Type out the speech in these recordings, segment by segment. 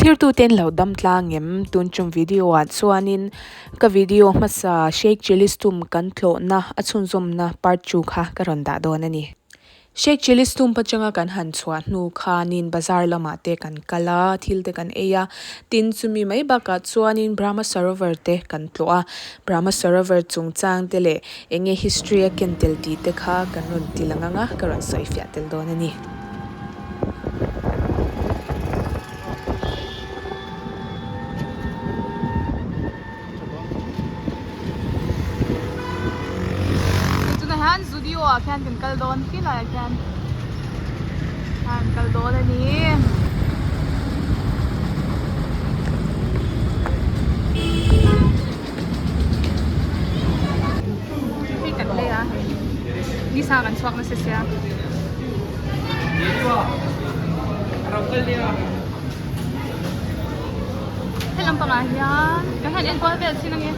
Thirtuten lo dam tlang em? Tun tum video ah chuanin ka video hmasa Sheikh Chillies Tomb kan tlawhna a chhunzawmna part 2 kha ka rawn dah dawn a ni. Sheikh Chillies Tomb atanga kan han chhuah hnu khanin bazar lamah te kan kal a, thil te kan ei a, tin chumi mai bakah chuanin Brahma Sarovar te kan tlawh a, Brahma Sarovar chungchang te leh eng nge history a ken tel tih te kha kan rawn ti lang ang a, ka rawn sawi fiah tel dawn a ni. Tunah hian Zudio ah khian kan kal dawn khi laiah khian kan kal dawn a ni. Hei kan lei a hei nisa kan chhuak nasa sia. He lampangah hian kan han enkual vel chin ange.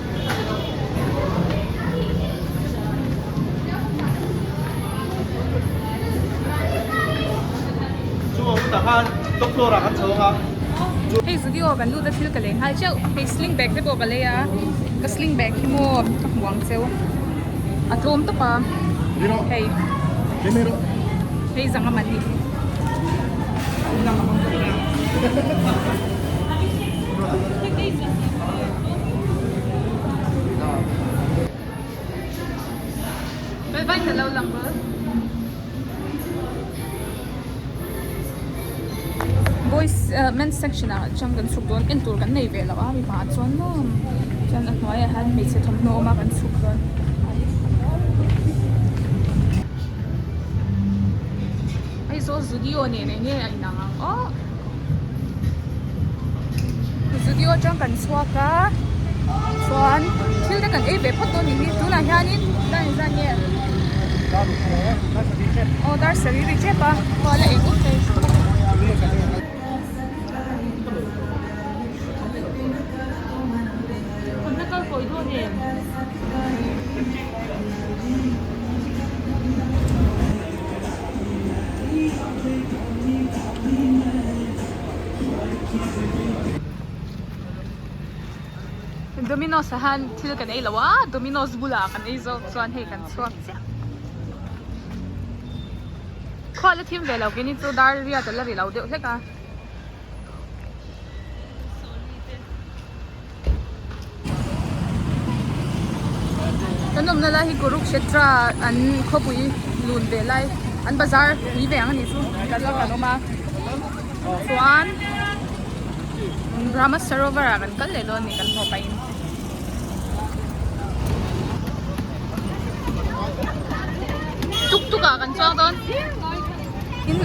Hei zudio kan lut a thil ka lei nghal teuh hei sling bag te pawh ka lei a ka sling bag hi maw ka hmu ang cheu a tlawm tawp a hei hei zanga man ni. Boys men's section ah chuan kan chhuk dawn en tur kan nei ve lo a mipa ah chuan maw chuan a hnuaiah hian hmeichhe thawmhnaw awm a kan chhuk dawn. Aizawl Zudio nen eng nge a inang ang aw Zudio atang kan chhuak a chuan thil te kan ei ve phawt dawn ni hi tunah hianin dar engzat nge aw dar sarih ri tep a khua la eng uk mai. Domino's ah hian thil kan ei lo a Domino's bulah kan ei zawk chuan hei kan chhuak chiah khual a thim ve lo keini chu dar riat a la ri lo deuh hlek a. Kan awmna lai hi Kurukshetra an khawpui lun ve lai an bazar pui ve ang a nih chu kan lo kan awm a chuan Brahma Sarovar ah kan kal leh dawn a ni kan haw pahin. Tuk tuk ah kan chuang dawn tin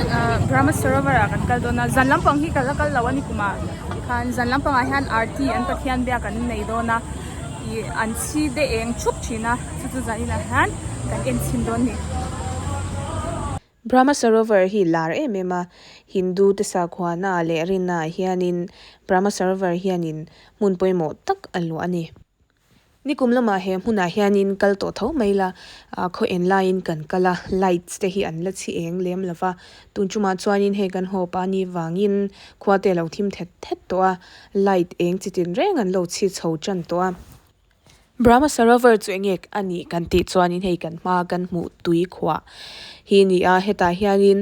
Brahma Sarovar ah kan kal dawn a zan lampang hi ka la kal lo a ni kumah. Khan zan lampangah hian arti an Pathian biak an nei dawn a ih an chhi te eng thup thin a chu chu zaninah hian kan en chhin dawn a ni. Brahma Sarovar hi lar em em a, Hindu te sakhuana leh rinna ah hianin Brahma Sarovar hianin hmun pawimawh tak a luah a ni. Nikum lamah he hmunah hianin kal tawh tho mai la, khaw en laiin kan kal a, lights te hi an la chhi eng lem lo va, tun tumah chuanin hei kan haw pa ni vangin khua te a lo thim thet thet tawh a, light eng chi tin reng an lo chhi chho tan tawh a. Brahma Sarovar chu enge a nih kan tih chuanin hei kan hma kan hmuh tui khuah hi a ni a, hetah hianin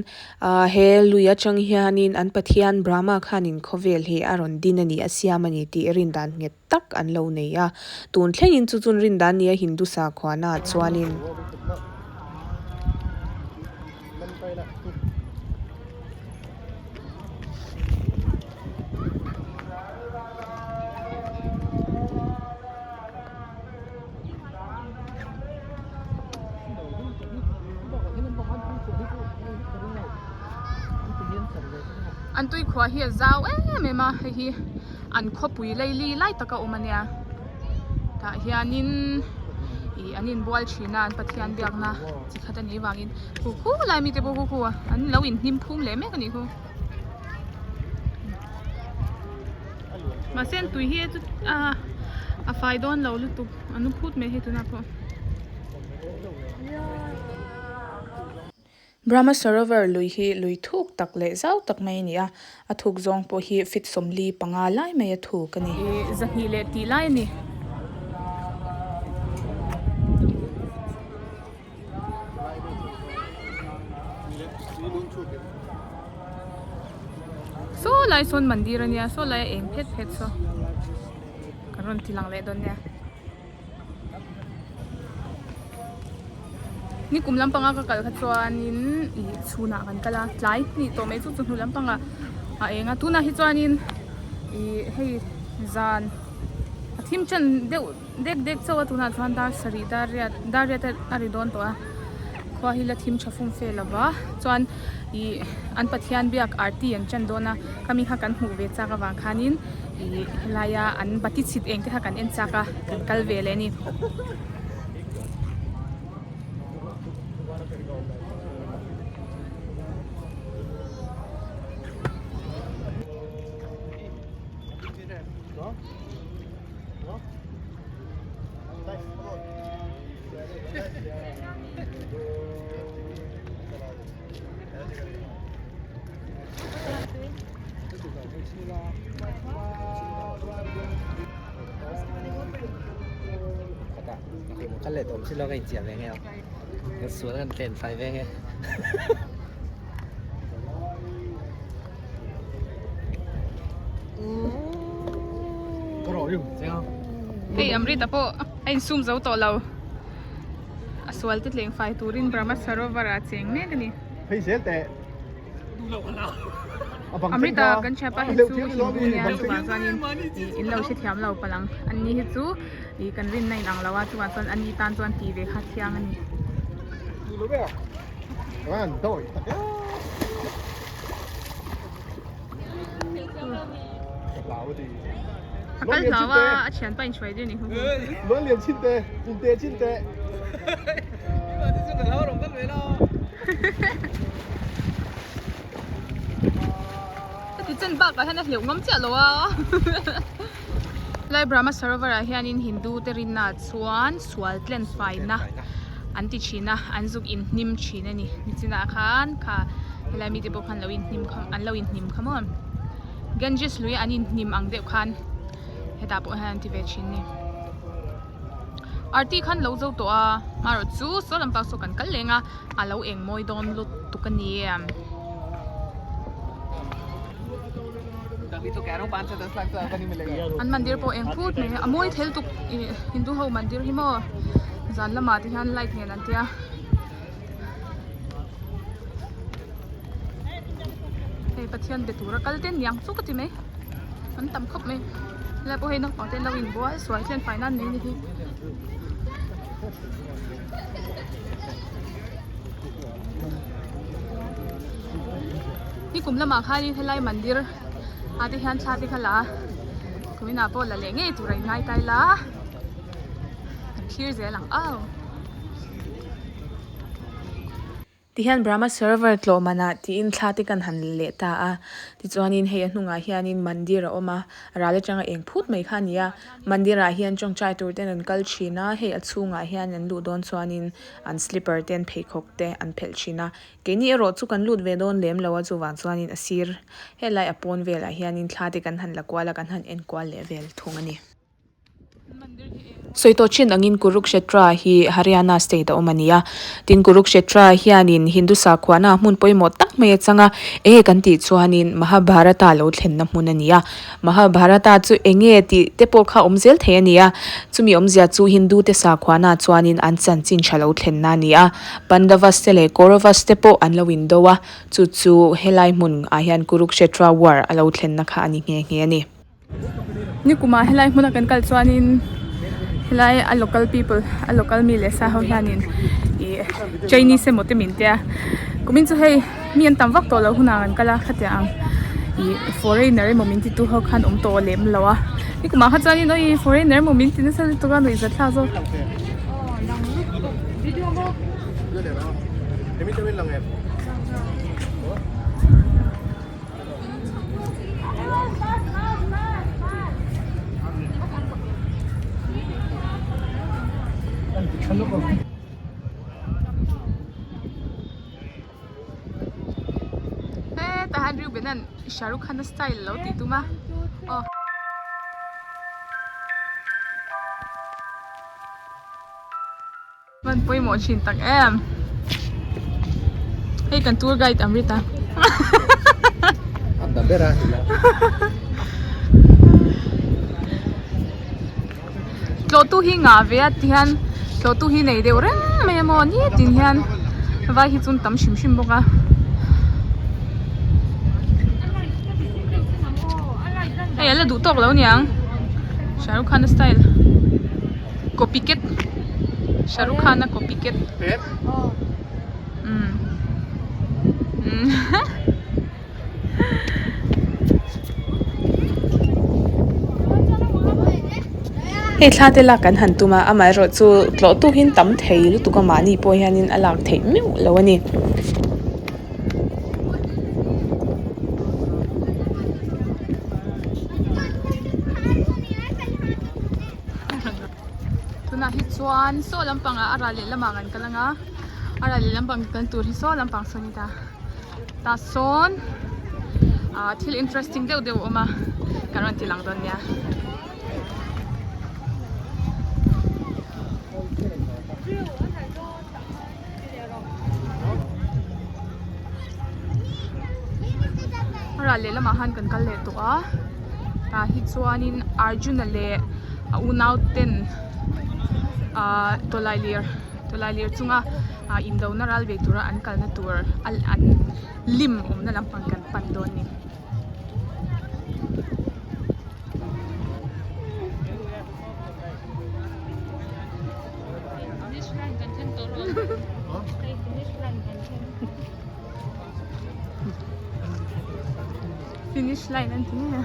Ahh he lui atang hianin an Pathian Brahma khanin khawvel hi a rawn din a ni, a siam a ni tih rindan nghet tak an lo nei a. Tun thlengin chu chun rindan nia Hindu sakhuana chuanin. An tui khuah hi a zau em em a hei hi an khawpui leili lai taka awm a nia tah hianin ih an inbual thin a an pathian biakna chi khat a nih vangin khu khu lai mite pawh khu khu an lo inhnim phum leh mek a nih khu. Mahse an tui hi chu ah a fai dawn lo lutuk a nu phut mai hei tunah pawh. Brahma Sarovar lui hi lui thuk tak leh zau tak mai a ni a, a thuk zawng pawh hi feet 45 lai mai a thuk a ni. Ih zahnih leh tih lai a ni. Saw lai sawn mandir a nia saw lai a eng phet phet saw kan rawn ti lang leh dawn nia. Ni kum lampanga ka kal kha chuanin ih chhunah kan kal a tlai hnih tawh mai chu chu hnu lampangah a eng a tunah hi chuanin ih hei zan a thim ṭan deuh dek dek chauh a tunah chuan dar sarih dar riat dar riat a ri dawn tawh a khua hi la thim tha fum fel lova chuan ih an pathian biak arti an ṭan dawn a khami kha kan hmuh ve chak avang khanin ih helaia an bati chhit eng te kha kan en chak a kan kal ve leh a ni. Hei Amrita pawh a insum zo tawh lo a sual te tleng fai turin Brahma Sarovar ah a cheng mek a ni. Amrita kan thiapa hi chu Hindu nia chuvang chuanin ih in lo hrethiam lo palh ang an ni hi chu ih kan rinna inang lo a chuvang chuan ani tan chuan tih ve kha thiang a ni. A kal hlau a a thianpa inhruai dir ni hu hu. Heti chen bakah hian a hleuh ngam chiah lo a Lai Brahma Sarovar ah hianin Hindu te rinna ah chuan sual tlen faina an ti thin a an zuk inhnim thin a ni nichinah khan kha helai mite pawh khan lo inhnim kha an lo inhnim kha maw Ganges lui an inhnim ang deuh khan hetah pawh hian an ti ve thin a ni. Arti khan lo zo tawh a marawh chu saw lampang saw kan kal leng a a lo eng mawi dawn lutuk a ni. An mandir pawh eng phut mai a mawi thel tuk ih Hindu ho mandir hi maw zan lamah te hian light nen an tia. Hei Pathian be tura kal te niang chu ka ti mai an tam khawp mai helai pawh hei naupang te an lo inbual sual hian fai nan mai ni hi. Nikum lamah khanin helai mandir ah te hian thla te kha la a kuminah pawh la leh ngei tur a inngai ta ila kan thlir zel ang au. Tihian Brahma Sarovar tlawh manah tiin thla te kan han la leh ta a, tichuanin hei a hnungah hianin mandir a awm a, ral atanga eng phut mai kha a ni a, mandirah hian tawngtai tur ten an kal thin a, hei a chhungah hian an luh dawn chuanin an slipper te an pheikhawk te an phelh thin a, keini erawh chu kan lut ve dawn lem lo a chuvang chuanin a sir helai a pawn velah hianin thla te kan han la kual a kan han enkual leh vel thung a ni. Sawi tawh thin angin Kurukshetra hi Haryana state a awm a ni a. Tin, Kurukshetra hianin Hindu sakhuana hmun pawimawh tak mai a chang a, enge kan tih chuanin Mahabharata lo thlenna hmun a ni a. Mahabharata chu enge tih te pawh kha awm zel thei a ni a. Chumi awmzia chu Hindu te sakhuana chuanin an chanchin tha lo thlenna a ni a. Pandavas te leh Kauravas te pawh an lo indo a, chu chu helai hmun ah hian Kurukshetra war a lo thlenna kha a ni nghe nghe a ni. Nikumah helai hmuna kan kal chuanin helai a local people a local mi leh sa ho hianin ih chinese emaw te min tia kumin chu hei mi an tam vak tawh loh hunah kan kal a khatiang ang ih foreigner emaw min ti tu ho khan awm tawh lem lo a nikumah kha chuanin awi foreigner emaw min ti nasa lutuk a nuihzat thlak zawk. khan Reuben-a'n Shah Rukh Khan-a style lo tih tum a aw. Van pawimawh thin tak em. Hei kan tour guide Amrita. A da ber a ni la. Tlawhtu hi ngah ve a ti hian tlawhtu hi nei deuh reng mai a maw nitin hian vai hi chu an tam hrim hrim bawk a. Hei a la duh tawk lo niang Shah Rukh Khan a style. Copycat Shah Rukh Khan a copycat umm Hei thla te lak kan han tum a amaherawh chu tlawh tukin tam thei lutuk a mahni pawh hianin a lak theih meuh lo a ni. Tunah hi chuan saw lampangah a ral lehlamah kan kal ang a a ral lehlam kan tur hi saw lampang sawn a ni ta tah sawn ah thil interesting deuh deuh a awm a kan rawn ti lang dawn nia. A ral lehlamah khan kan kal leh tawh a tah hi chuanin Arjuna leh a unau ten ahh tawlailir tawlailir chunga ah indona ral ve tura an kalna tur an lim awmna lampang kan pan dawn a ni. Finish line an ti ngei a.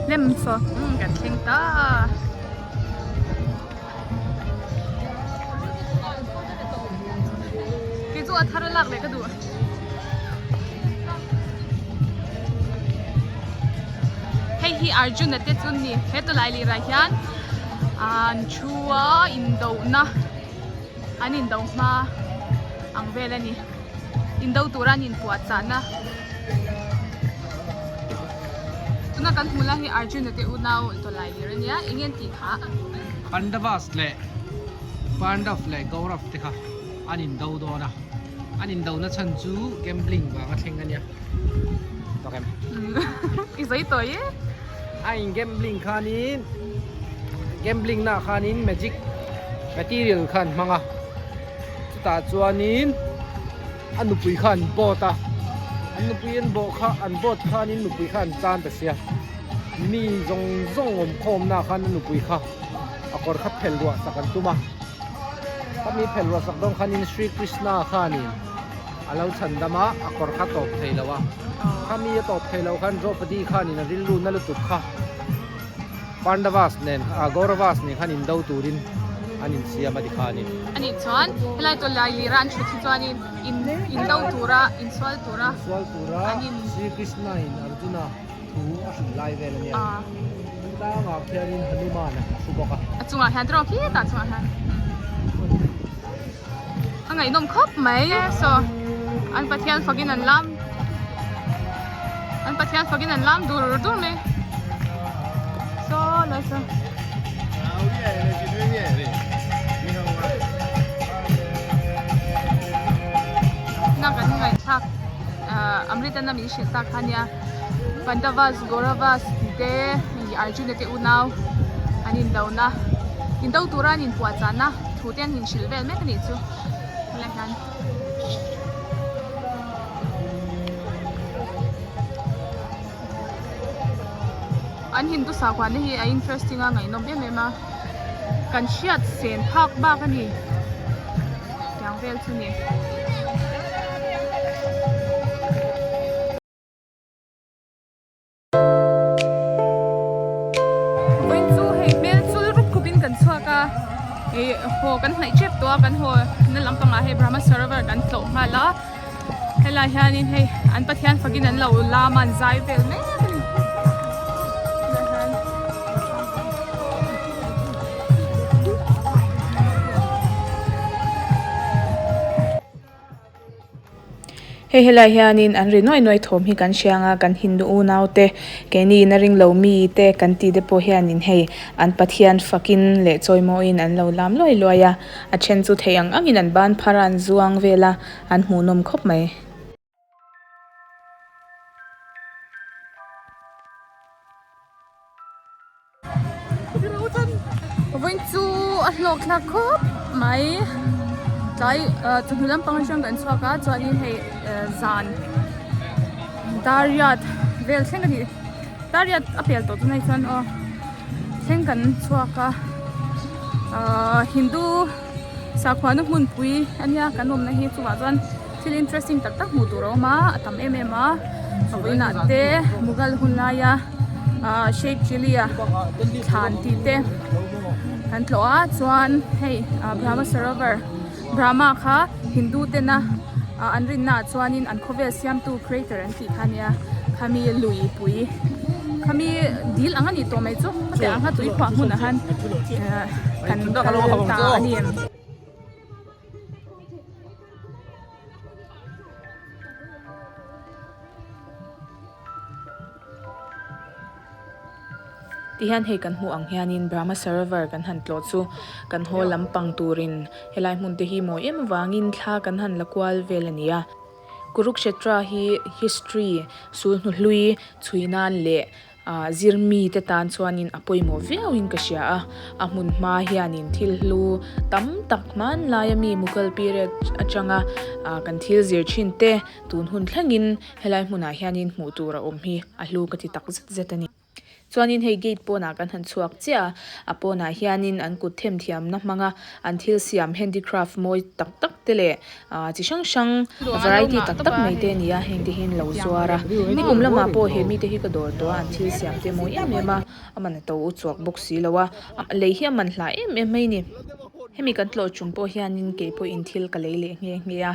Lem saw kan thleng ta. Kei chu a thar a lak leh ka duh. Hei hi Arjuna te chu ni he tawlai lirah hian an thu a indohna an indo hma ang vel a ni indo tura an inpuahchahna tuna kan hmuh lai hi Arjuna te unau tawlai lir a nia eng nge an tih kha. Pandavas leh Pandav leh Gaurav te kha an indo dawn a. An indona chhan chu gambling vanga thleng a nia. Tawk em? I sawi tawh e. A in gambling khanin gambling na khanin magic material khan hmang a. Chutah chuanin a nupui kha an bawt a. An nupui an bawh kha an bawt khanin nupui kha an tan ta sia. Mi zawng zawng awm khawmna khan a nupui kha a kawr kha phelh ruah sak an tum a. Khami phelh ruah sak dawn khanin Sri Krishna khanin a lo chhan dam a, a kawr kha tawp thei lo a. Khami a tawp thei loh khan Draupadi khanin a rilru na lutuk kha Pandavas nen ah Gauravas nen khan indo turin an insiam a ti khanin. Anih chuan helai tawlai lira an thut hi chuanin in indo tura insual tura Insual tura Sri Krishna in Arjuna thu a hrilh lai vel a nia. Tlangah khianin Hanuman a hru bawk a. A chungah hian tiraw khitah chungah hian a ngaihnawm khawp mai saw an Pathian fakin an lam an Pathian fakin an lam dur dur mai saw lai saw. Na kan ngaihthlak Amrita na min hrilh tak kha nia. Pandavas, Gauravas tih te ih Arjuna te unau an indona indo tura an inpuahchahna thu te an inhrilh vel mek a nih chu helai hian. An Hindu sakhuana hi a interesting a ngaihnawm em em a kan hriat sen phak bak a ni tiang vel chu ni. Ih haw kan hnaih tep tawh a kan haw na lampangah hei Brahma Sarovar kan tlawh nghal a helaiah hianin hei an Pathian fakin an lo lam a an zai vel mek a ni helaiah hian. Hei helai hianin an ri nuai nuai thawm hi kan hria ang a, kan Hindu unau te, keini in a ring lo mi te kan tih te pawh hianin hei an Pathian fakin leh chawimawiin an lo lam luai luai a, a then chu thei ang angin an ban phar a an zuang vel a, an hmuhnawm khawp mai. Vawiin chu a hlawk thlak khawp mai tlai chawhnu lampang atang kan chhuak a chuanin hei zan dariat vel thleng a ni dariat a pel tawh tunah hi chuan aw thleng kan chhuak a ahh hindu sakhuana hmunpui a nia kan awmna hi chungah chuan thil interesting tak tak hmuh tur a awm a a tam em em a vawiinah te mughal hun laia ahh sheikh chilli a thlan tih te kan tlawh a chuan hei ah brahma sarovar brahma kha hindu tena ah an rinna ah chuanin an khawvel siamtu creator an tih kha ania khami lui pui khami dil ang a nih tawh mai chu hetiang ang kha tui khuah hmunah khan eh kan kal ta a ni. Tihian hei kan hmuh ang hianin Brahma Sarovar kan han tlawh chu kan haw lampang turin helai hmun te hi mawi em avangin thla kan han la kual vel a ni a. Kurukshetra hi history sul hnuhlui chhui nan leh Ah zirmi te tan chuanin a pawimawh viauin ka hria a, a hmun hma hianin thil hlu tam tak hmanlaia mi Mughal period atanga ah kan thil zir thin te tun hun thlengin helai hmunah hianin hmuh tur a awm hi a hlu ka ti tak zet zet a ni. Chuanin hei gate pawnah kan han chhuak chiah a, a pawnah hianin an kut themthiamna hmanga an thil siam handicraft mawi tak tak te leh Ah chi hrang hrang variety tak tak mai te a ni a heng te hi an lo zuar a nikum lamah pawh he mite hi ka dawr tawh a an thil siam te mawi em em a a man a to u chuak bawk si lo a lei hi a man hlah em em mai a ni hemi kan tlawh chung pawh hianin kei pawhin thil ka lei leh nghe nghe a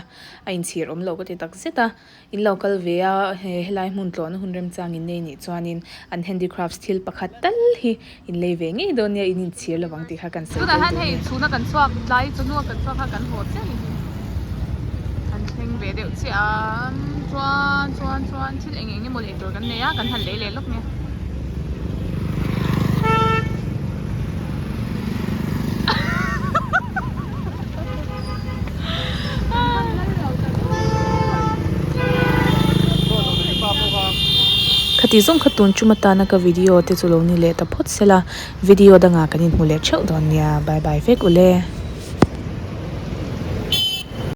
a inchhir awm lo ka ti tak zet a. In lo kal ve a, he helai hmun tlawhna hun remchang in nei nih chuanin an handicrafts thil pakhat tal hi in lei ve ngei dawn nia, in inchhir lovang tih kha kan sawi Tunah tel hian tur hei a ni. chhuna kan chhuak tlai chawhnu a kan chhuak kha kan haw chiah ni hi kan thleng ve deuh chiah a chuan chuan chuan thil eng eng emaw lei tur kan nei a kan han lei leh lawk nia. Khati zawng kha tun tum atana ka video te chu lo ni leh ta phawt sela video dangah kan inhmu leh theuh dawn nia bye bye vek ule.